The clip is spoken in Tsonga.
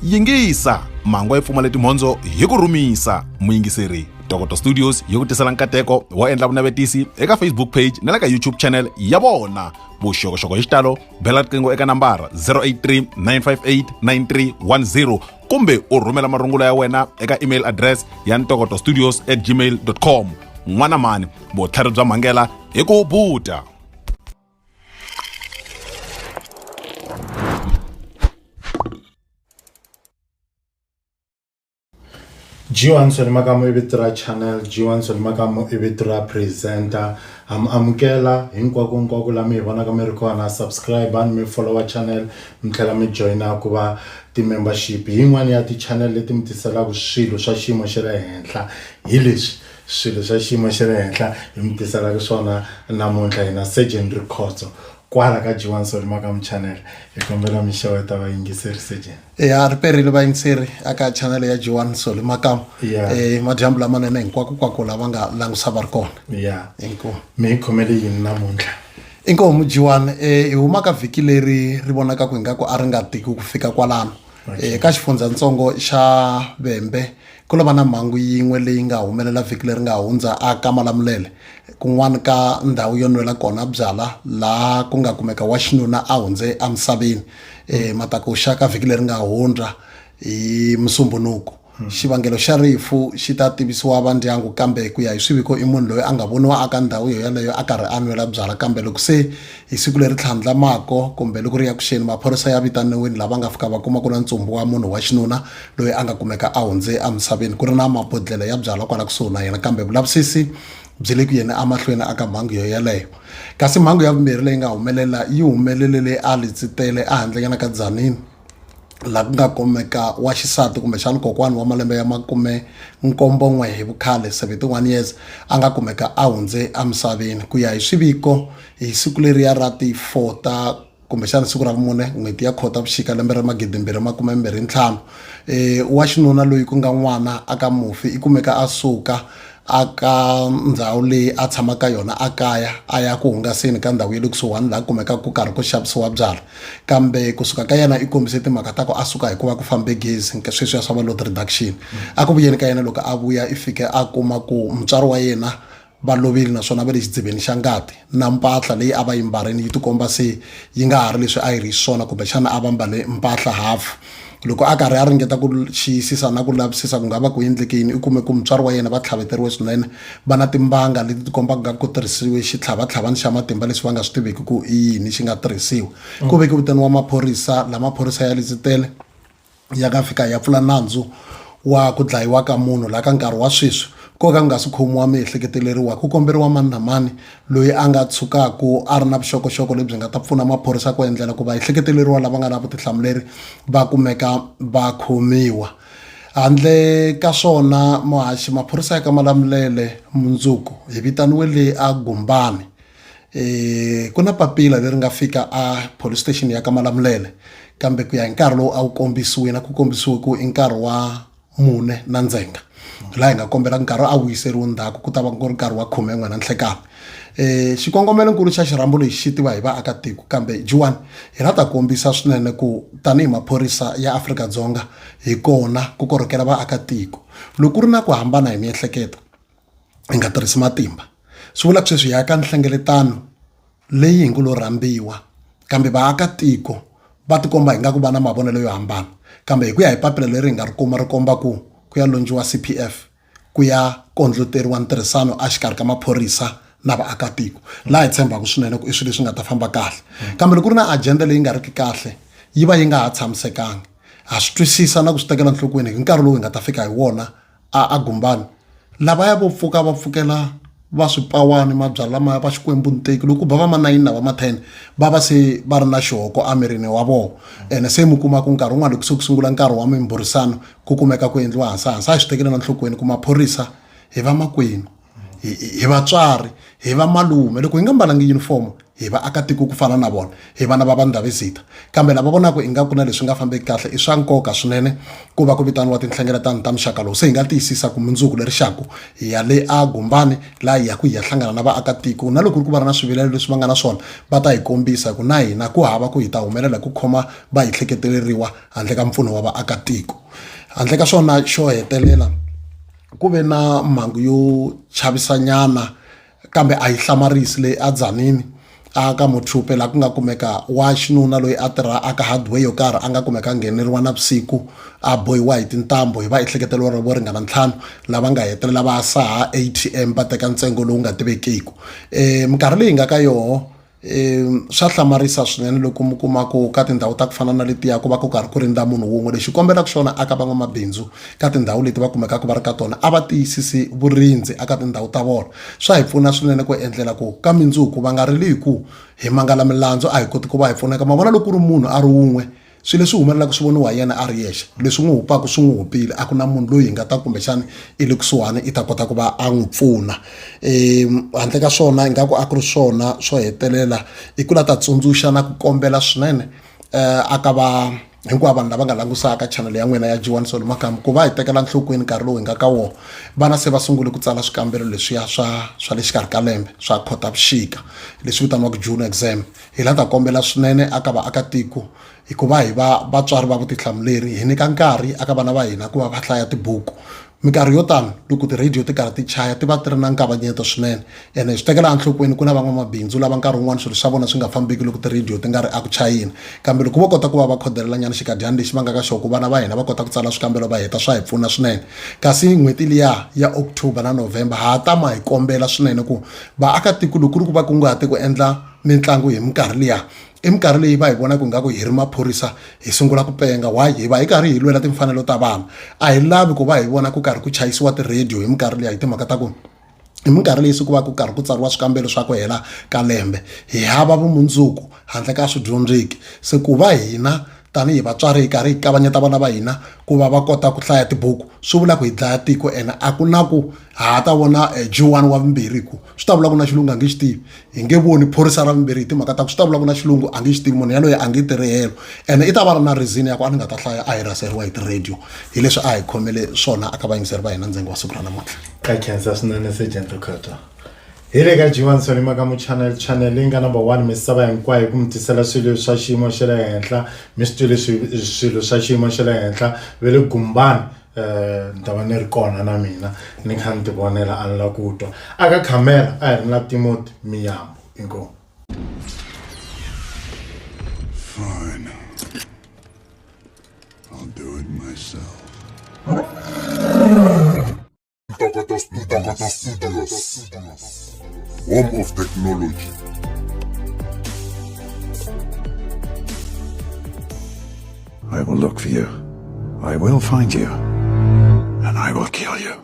Yingisa mangwa yi pfumale timhondzo hi ku rhumisa muyingiseri. Tokoto Studios yi ku tisela nkateko wo endla vunavetisi eka Facebook page na le ka YouTube channel ya vona. Vuxokoxoko hi xitalo bela riqingho eka nambara 083 958 9310 kumbe u rhumela marungula ya wena eka email address ya ntokotostudios at gmail com. N'wana mani, vutlhari bya mhangela hi ku buta. G1 Solly Makamu i vito ra channel G1 Solly Makamu i vito ra presenter ha mi amukela hinkwako hinkwako la mi hi vonaka mi ri kona subscribe ni mi follower channel mi tlhela mi joyina ku va ti-membership hi yin'wana ya ti-channel leti mi tiselaka swilo swa xiyimo xa le henhla hi leswi swilo swa xiyimo xa le henhla hi mi tiselaka swona namuntlha hina Surgeon Rikhotso kwala ka G1 Solly Makamu channel hi kombela mi xeweta vayingiseri Surgeon. Ya ri perile vayingiseri aka channel ya G1 Solly Makamu. Yeah. Madyambu lamanene hinkwako kwako lava nga langusa va ri kona. Yeah. Inkomu. Mi hi khomele yini namuntlha? Inkomu G1 hi huma ka vhiki leri ri vonakaka ingaku a ri nga tiki ku fika kwalano. Okay. Ka xifundzhantsongo xa Vhembe ku lo va na mhangu yin'we leyi nga humelela vhiki leri nga hundza a ka Malamulele kun'wana ka ndhawu yo nwela kona byala laha ku nga kumeka wa xinuna a hundze emisaveni matakuxa ka vhiki leri nga hundza hi Musumbhunuku. Xivangelo xa rifu xi ta tivisiwa va ndyangu kambe ku ya hi swiviko i munhu loyi a nga voniwa aka ndhawu yo yaleyo a karhi a nwela byala kambe loko se hi siku leri tlhandlamako kumbe loko ri ya kuxeni maphorisa ya vitaniwile lava nga fika va kuma ku na ntsumbu wa munhu wa xinuna loyi a nga kumeka a hundze emisaveni ku ri na mabodhlele ya byalwa kwala kusuhi na yena kambe vulavisisi byi le ku yeni emahlweni aka mhangu yo yeleyo kasi mhangu ya vumbirhi leyi nga humelela yi humelele le a Letsitele ehandlenyana ka Tzaneen laha ku nga kumeka wa xisati kumbexana kokwani wa malembe ya makume nkombo n'we hi vukhale 71 years a nga kumeka a hundze emisaveni ku ya hi swiviko hi siku leriya ra ti 4 ta kumbexana siku ra vumune n'hweti ya Khotavuxika lembe ra 2025 wa xinuna loyi ku nga n'wana aka mufi i kumeka a suka aka ndhawu leyi a tshama ka yona a kaya a ya ku hungaseni ka ndhawu ya le kusuhani laha kumekaka ku karhi ku xavisiwa byalwa kambe kusuka ka yena i kombise timhaka ta ku a suka hikuva ku fambe gezi sweswiya swa va load reduction a ku vuyeni ka yena loko a vuya i fike a kuma ku mutswari wa yena va lovile naswona va le xidziveni xa ngati na mpahla leyi a va yi mbarini yi tikomba se yi nga ha ri leswi a yi ri xiswona kumbexana a va mbale mpahla hafu loko a karhi a ringeta ku xiyisisa na ku lavisisa ku nga va ku endleke yini i kume ku mutswari wa yena va tlhaveteriwe swinene va na timbanga leti ti kombaka nga ku tirhisiwe xitlhavatlhavani xa matimba leswi va nga swi tiveki ku i yini xi nga tirhisiwa ku veke vitaniwa maphorisa la maphorisa ya Letsitele ya nga fika ya pfula nandzu wa ku dlayiwa ka munhu laha ka nkarhi wa sweswi ko ka ku nga si khomiwa miehleketeleriwa ku komberiwa mani na mani loyi a nga tshukaku a ri na vuxokoxoko lebyi nga ta pfuna maphorisa ku endlela ku vaehleketeleriwa lava nga na vutihlamuleri va kumeka va khomiwa handle ka swona muhaxi maphorisa ya ka Malamulele mundzuku hi vitaniwe le a Gumbani ku na papila leri nga fika a police station ya ka Malamulele kambe ku ya hi nkarhi lowu a wu kombisiwile ku kombisiwe ku i nkarhi wa mune na ndzhenga laha hi nga kombela nkarhi a vuyiseriwe ndzhaku ku ta va ku ri nkarhi wa khumen'we na nhlekani xikongomelonkulu xa xirhambo lexi xi tiva hi vaakatiko kambe G1 hi la ta kombisa swinene ku tanihi maphorisa ya Afrika-Dzonga hi kona ku korhokela vaakatiko loko ku ri na ku hambana hi miehleketo hi nga tirhisi matimba swi vula ku sweswi hi ya ka nhlengeletano leyi hi ngo lo rhambiwa kambe vaakatiko va tikomba ingaku va na mavonelo yo hambana kambe hi ku ya hi papila leri hi nga ri kuma ri komba ku ku ya lonjiwa C_P_F ku ya kondloteriwa ntirhisano exikarhi ka maphorisa na vaakatiko laha hi tshembaka swinene ku i swilo leswi nga ta famba kahle kambe loko ku ri na agenda leyi nga riki kahle yi va yi nga ha tshamisekanga ha swi twisisa na ku swi tekela enhlokweni hi nkarhi lowu hi nga ta fika hi wona a a Gumbani lavaya vo pfuka va pfukela va swipawani mabyalwa lamaya va xikwembu nteki loko ku ba va ma nine na va ma 10 va va se va ri na xihoko emirini wa vona ene se mi kuma ku nkarhi wun'wani loko se ku sungula nkarhi wa mimbhurisano ku kumeka ku endliwa hansi hansi a hi swi tekela na nhlokweni ku maphorisa hi vamakwenu hi vatswari hi va malume loko hi nga mbalangi yunifomo. Hi vaakatiko ku fana na vona, hi vana va Vandhavezita. Kambe lava vonaka ingaku na leswi nga fambeki kahle i swa nkoka swinene ku va ku vitaniwa tinhlengeletano ta muxaka lowu se hi nga tiyisisa ku mundzuku leri xaku hi ya le a Gumbani laha hi yaku hi ya hlangana na vaakatiko na loko ku ri ku va ri na swivilelo leswi va nga na swona va ta hi kombisa ku na hina ku hava ku hi ta humelela hi ku khoma va hi hleketeleriwa handle ka mpfuno wa vaakatiko. Handle ka swona xo hetelela ku ve na mhangu yo chavisanyana kambe a yi hlamarisi leyi a Tzaneen a ka Mothupe laha ku nga kumeka wa xinuna loyi a tirha a ka hardware yo karhi a nga kumeka a ngheneriwa navusiku a bohiwa hi tintambu hi vaehleketeleriwa vo ringana ntlhanu lava nga hetelela va saha A_T_M va teka ntsengo lowu nga tivekeku minkarhi leyi hi nga ka yoho Swa hlamarisa swinene loko mi kuma ku ka tindhawu ta ku fana na letiya ku va ku karhi ku rindza munhu wun'we lexi kombelaka xona aka van'wamabindzu ka tindhawu leti va kumekaka va ri ka tona a va tiyisisi vurindzi eka tindhawu ta vona swa hi pfuna swinene ku endlela ku ka mindzuku va nga rili hi ku hi mangala milandzu a hi koti ku va hi pfuneka ma vona loko ku ri munhu a ri wun'we Swilo leswi humelelaka swi voniwa hi yena a ri yexe. Leswi n'wi hupaka swi n'wi hupile, a ku na munhu loyi hi nga ta kumbexana i le kusuhani i ta kota ku va a n'wi pfuna. Handle ka swona ingaku a ku ri swona swo hetelela i ku la ta tsundzuxa na ku kombela swinene a ka va hinkwavo vanhu lava nga langusaka channel ya n'wina ya G1 Solo Makamu ku va hi tekela enhlokweni nkarhi lowu hi nga ka wona. Vana se va sungule ku tsala swikambelo leswiya swa swa le xikarhi ka lembe swa Khotavuxika leswi vitaniwaka June exam. Hi la ta kombela swinene aka vaakatiko hikuva hi va vatswari va vutihlamuleri hi nyika nkarhi aka vana va hina ku va va hlaya tibuku. Minkarhi yo tano loko ti-radio ti karhi ti chaya ti va ti ri na nkavanyeto swinene ene hi swi tekela enhlokweni ku na van'wamabindzu lava nkarhi wun'wani swilo swa vona swi nga fambeki loko ti-radio ti nga ri eku chayeni kambe loko vo kota ku va va khodelelanyana xikadyana lexi va nga ka xona ku vana va hina va kota ku tsala swikambelo va heta swa hi pfuna swinene kasi n'hweti liya ya October na November ha tama hi kombela swinene ku vaakatiko loko ku ri ku va kunguhate ku endla mitlangu hi minkarhi liya i minkarhi leyi va hi vonaka ingaku hi ri maphorisa hi sungula ku penga why hi va hi karhi hi lwela timfanelo ta vana a hi lavi ku va hi vona ku karhi ku chayisiwa ti-radio hi minkarhi liya hi timhaka ta ku hi minkarhi leyi se ku va ku karhi ku tsariwa swikambelo swa ku hela ka lembe hi hava vumundzuku handle ka swidyondzeki se ku va hina tanihi vatswari hi karhi hi kavanyeta vana va hina ku va va kota ku hlaya tibuku swi vula ku hi dlaya tiko ene a ku na ku ha ta vona G1 wa vumbirhi hi ku swi ta vula ku na xilungu a nge xi tivi hi nge voni phorisa ra vumbirhi hi timhaka ta ku swi ta vula ku na xilungu a nge xi tivi munhu yaloye a nge tirhi helo ene i ta va ri na reason ya ku a ni nga ta hlaya a hi rhaseriwa hi ti-radio hi leswi a hi khomele swona aka vayingiseri va hina ndzengo wa siku ra namuntlha. Ka khensa swinene Sergeant Rikhotso. Hi le ka G1 Solly Makamu Channel, channel leyi nga number 1 misava hinkwayo ku mi tisela swilo swa xiyimo xa le henhla, mi swi twile swilo swa xiyimo xa le henhla ve le Gumbani ni ta va ni ri kona na mina ni kha ni ti vonela a ni la ku twa aka khamera a hi ri na Timothy Miyambo inkomu. Fine. I'll do it myself. Ntokoto Studios. Home of technology. I will look for you. I will find you. And I will kill you.